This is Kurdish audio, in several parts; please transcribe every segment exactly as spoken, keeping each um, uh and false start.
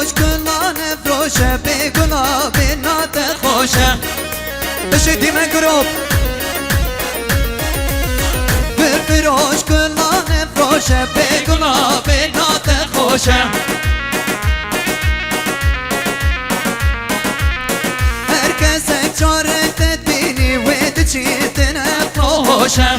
Gula nefroşe, bê gula bê nate xoşe. Bişî dîme grûp. Gul firoş gula nefroşe, bê gula bê nate xoşe. Her kesek carek te dibînî wê diçîtin eqlo hoşe.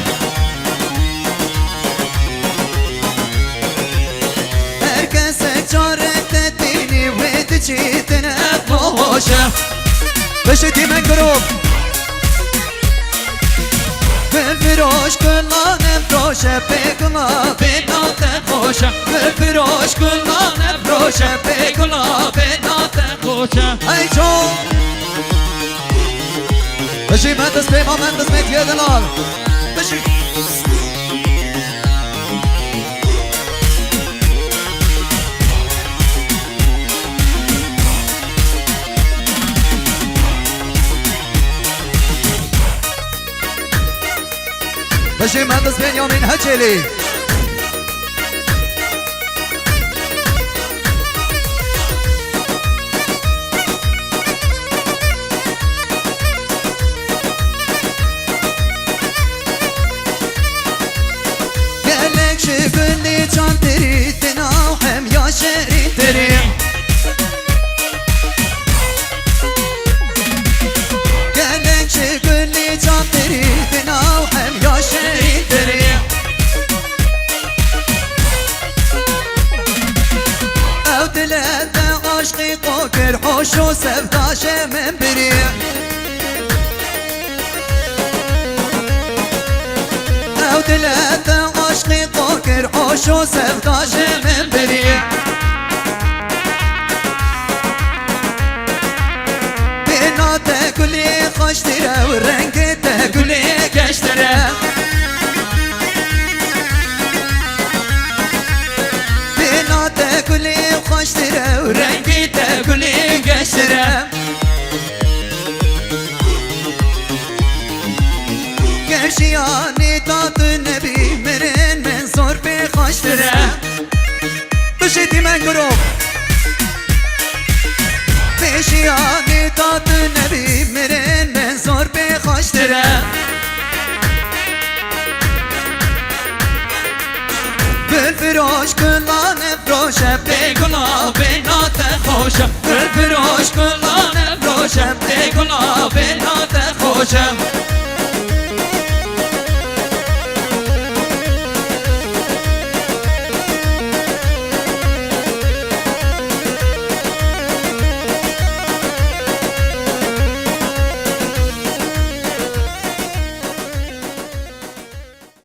Her kesek carek te dibînî wê diçîtin eqlo hoşe. Bişî dîme grûp. Gul firoş gula nefroşe, bê gula bê nate xoşe. Gul firoş gula nefroşe, bê gula bê nate xoşe. Ey ço. Bijî Mendis Peyman, Mendis Medya Delal. Bijî. Bijî Mendis Benyamin Heçelî. Gelek ji gulî çandtirî, di nav hemya şerîntirî. Gelek ji gulî çandtirî, di nav hemya şerîntirî. Ew dile te aşqî qo kir, hoş û sevda ji min birî. Ew dile te aşqî qo kir, hoş û sevda ji min birî. Bêhna te gulê xweştir e û rengê te gulê geştir e. Bêhna te gulê xweştir e û rengê te gulê geştir e. Ger jiyanê da tu nebî, mirin min zor pê xweştir e. Bijî dîmen gurûp. Bê jiyanê da tu nebî, mirin min zor pê xweştir e. Gul firoş gula nefroşe, bê gula bê nate xoşe. Gul firoş gula nefroşe, bê gula bê nate xoşe.